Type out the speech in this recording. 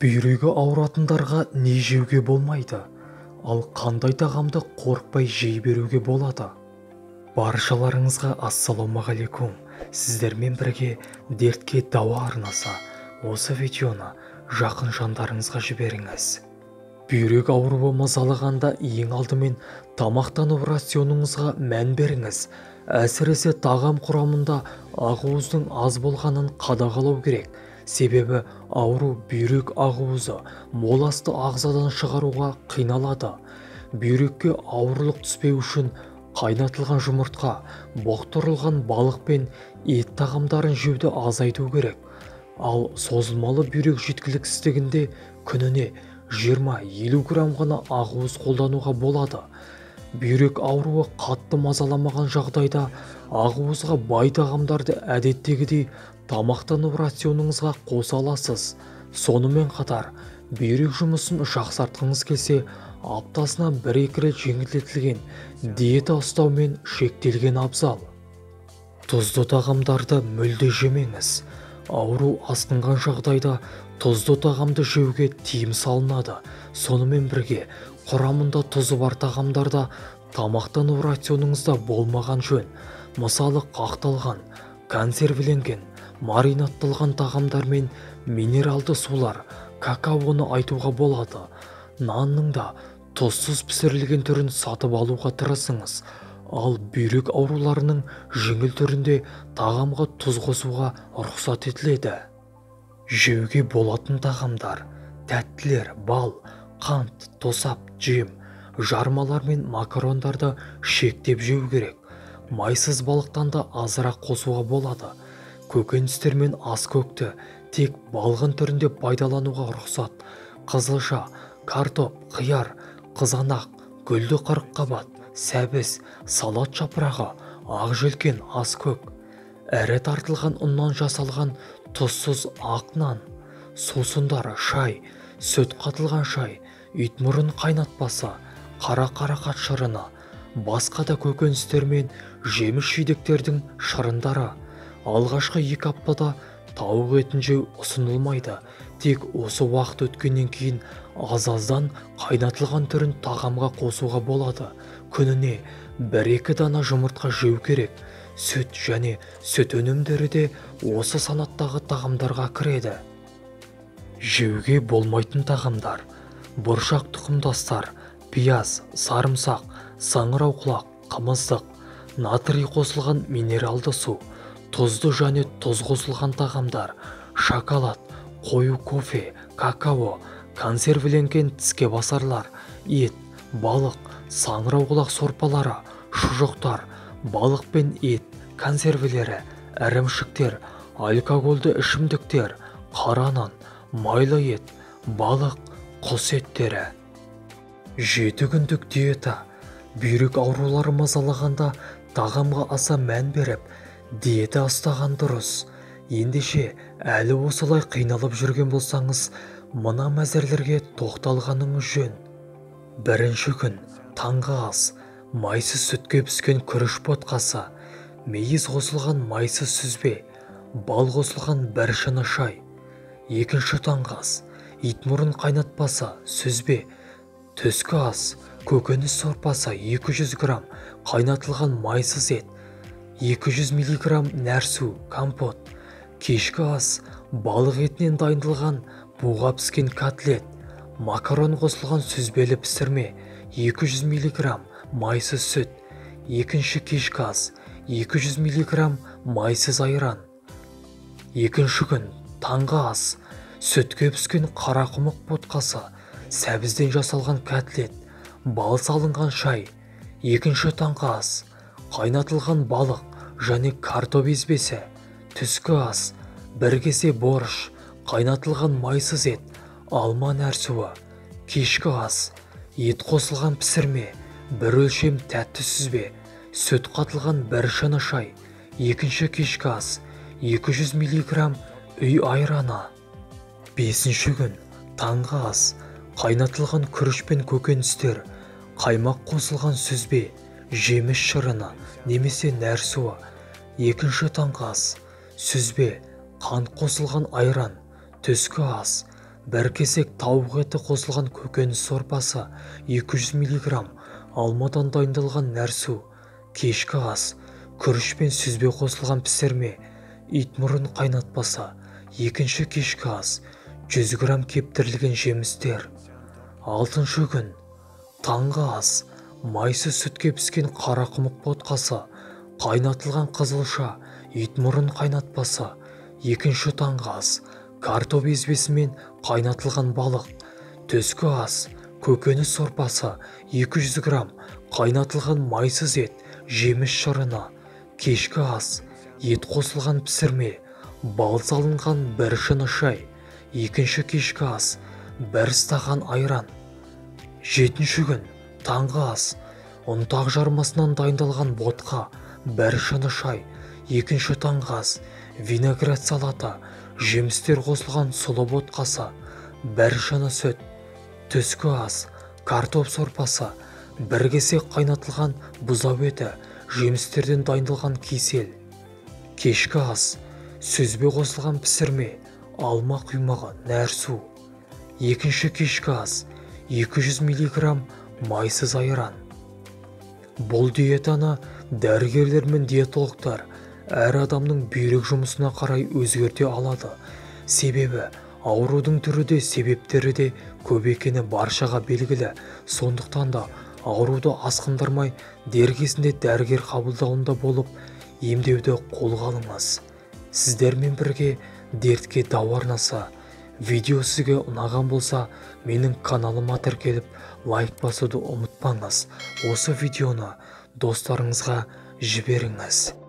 Бүйрегі ауыратындарға не жеуге болмайды, ал қандай тағамды қорықпай жей беруге болады? Баршаларыңызға ассалаумағалейкум. Сіздермен бірге Дертке дауа арнасы. Осы видеоны жақын жандарыңызға жіберіңіз. Бүйрек ауруы мазалағанда ең алдымен тамақтану рационыңызға мән беріңіз. Әсіресе тағам құрамында ақуыздың аз болғанын қадағалау керек. Себебі ауру бүйрек ақуызы мол асты ағзадан шығаруға қиналады. Бүйрекке ауырлық түспеу үшін қайнатылған жұмыртқа, бұқтырылған балық пен ет тағамдарын жеуді азайту керек. Ал созылмалы бүйрек жеткіліксіздігінде күніне 20-50 грамм ғана ақуыз қолдануға болады. Бүйрек ауруы қатты мазаламаған жағдайда ақуызға бай тағамдарды әдеттегідей тамақтану рационыңызға қоса аласыз. Сонымен қатар, бүйрек жұмысын жақсартқыңыз келсе, аптасына 1-2 рет жеңілдетілген диета ұстаумен шектелген абзал. Тұзды тағамдарды мүлде жемеңіз. Ауру асқынған жағдайда тұзды тағамды жеуге тыйым салынады. Сонымен бірге құрамында тұзы бар тағамдарда тамақтану рационыңызда болмаған жөн. Мысалы, қақталған, консервіленген, маринадталған тағамдар мен минералды сулар, какаоны айтуға болады. Нанның да тұзсыз пісірілген түрін сатып алуға тырысыңыз. Ал бүйрек ауруларының жеңіл түрінде тағамға тұз қосуға рұқсат етіледі. Жеуге болатын тағамдар: тәттілер, бал, қант, тосап, джем, жармалар мен макарондарды шектеп жеу керек. Майсыз балықтан да азырақ қосуға болады. Көкөністер мен аскөкті тек балғын түрінде пайдалануға рұқсат. Қызылша, картоп, қияр, қызанақ, гүлді қырыққабат, сәбіз, салат жапырағы, ақ желкен, аскөк. Ірі тартылған ұннан жасалған тұзсыз ақ нан, сусындар, шай, сүт қатылған шай, итмұрын қайнатпасы, қара қарақат шырыны, басқа да көкөністер мен жеміс-жидектердің шырындары. Алғашқы 2 аптада тауық етін жеу ұсынылмайды. Тек осы уақыт өткеннен кейін аз-аздан қайнатылған түрін тағамға қосуға болады. Күніне 1-2 дана жұмыртқа жеу керек. Сүт және сүт өнімдері де осы санаттағы тағамдарға кіреді. Жеуге болмайтын тағамдар: бұршақ тұқымдастар, пияз, сарымсақ, саңырауқұлақ, қымыздық, натрий қосылған минералды су, тұзды және тұз қосылған тағамдар, шоколад, қою кофе, какао, консервіленген тіске басарлар, ет, балық, саңырауқұлақ сорпалары, шұжықтар, балық пен ет консервілері, ірімшіктер, алкогольді ішімдіктер, қара нан, майлы ет, балық, құс еттері. 7 күндік диета. Бүйрек аурулары мазалағанда тағамға аса мән беріп, диета ұстаған дұрыс. Ендеше, әлі осылай қиналып жүрген болсаңыз, мына мәзірлерге тоқталғаныңыз жөн. Бірінші күн таңғы ас: майсыз сүтке піскен күріш ботқасы, мейіз қосылған майсыз сүзбе, бал қосылған бір шыны шай. Екінші таңғы ас: итмұрын қайнатпасы, сүзбе. Түскі ас: көкөніс сорпасы 200 грамм, қайнатылған майсыз ет, 200 миллиграмм нәрсу, компот. Кешкі ас: балық етінен дайындалған буға піскен котлет, макарон қосылған сүзбелі пісірме, 200 миллиграмм майсыз сүт. Екінші кешкі ас: 200 миллиграмм майсыз айран. Екінші күн таңғы ас: сүтке піскен қарақұмық ботқасы, сәбізден жасалған котлет, бал салынған шай. Екінші таңғы ас: қайнатылған балық және картоп езбесі. Түскі ас: бір кесе борыш, қайнатылған майсыз ет, алма нәрсуы. Кешкі ас: ет қосылған пісірме, бір өлшем тәтті сүзбе, сүт қатылған бір шыны шай. Екінші кешкі ас: 200 миллиграмм үй айраны. Бесінші күн таңғы ас: қайнатылған күріш пен көкөністер, қаймақ қосылған сүзбе, жеміс шырыны немесе нәрсуы. Екінші таңғы ас: сүзбе, қант қосылған айран. Түскі ас: бір кесек тауық еті қосылған көкөніс сорпасы 200 мг, алмадан дайындалған нәрсу. Кешкі ас: күріш пен сүзбе қосылған пісірме, итмұрын қайнатпасы. Екінші кешкі ас: 100 грамм кептірілген жемістер. Алтыншы күн. Таңғы ас: майсыз сүтке піскен қарақұмық ботқасы, қайнатылған қызылша, итмұрын қайнатпасы. Екінші таңғы ас: картоп езбесімен қайнатылған балық. Түскі ас: көкөніс сорпасы 200 грамм, қайнатылған майсыз ет, жеміс шырыны. Кешкі ас: ет қосылған пісірме, бал салынған бір шыны шай. Екінші кешкі ас: бір стақан айран. Жетінші күн. Таңғы ас: ұнтақ жармасынан дайындалған ботқа, бір шыны шай. Екінші таңғы ас: виноград салаты, жемістер қосылған сұлы ботқасы, бір шыны сүт. Түскі ас: картоп сорпасы, бір кесек қайнатылған бұзау еті, жемістерден дайындалған кисель. Кешкі ас: сүзбе қосылған пісірме, алма құймағы, нәрсу. Екінші кешкі ас: 200 мг майсыз айран. Бұл диетаны дәрігерлер мен диетологтар әр адамның бүйрек жұмысына қарай өзгерте алады. Себебі аурудың түрі де себептері де көп екені баршаға белгілі. Сондықтан да ауруды асқындырмай дер кезінде дәрігер қабылдауында болып емдеуді қолға алыңыз. Сіздермен бірге Дертке дауа арнасы. Видео сізге ұнаған болса, менің каналыма тіркеліп, лайк басуды ұмытпаңыз. Осы видеоны достарыңызға жіберіңіз.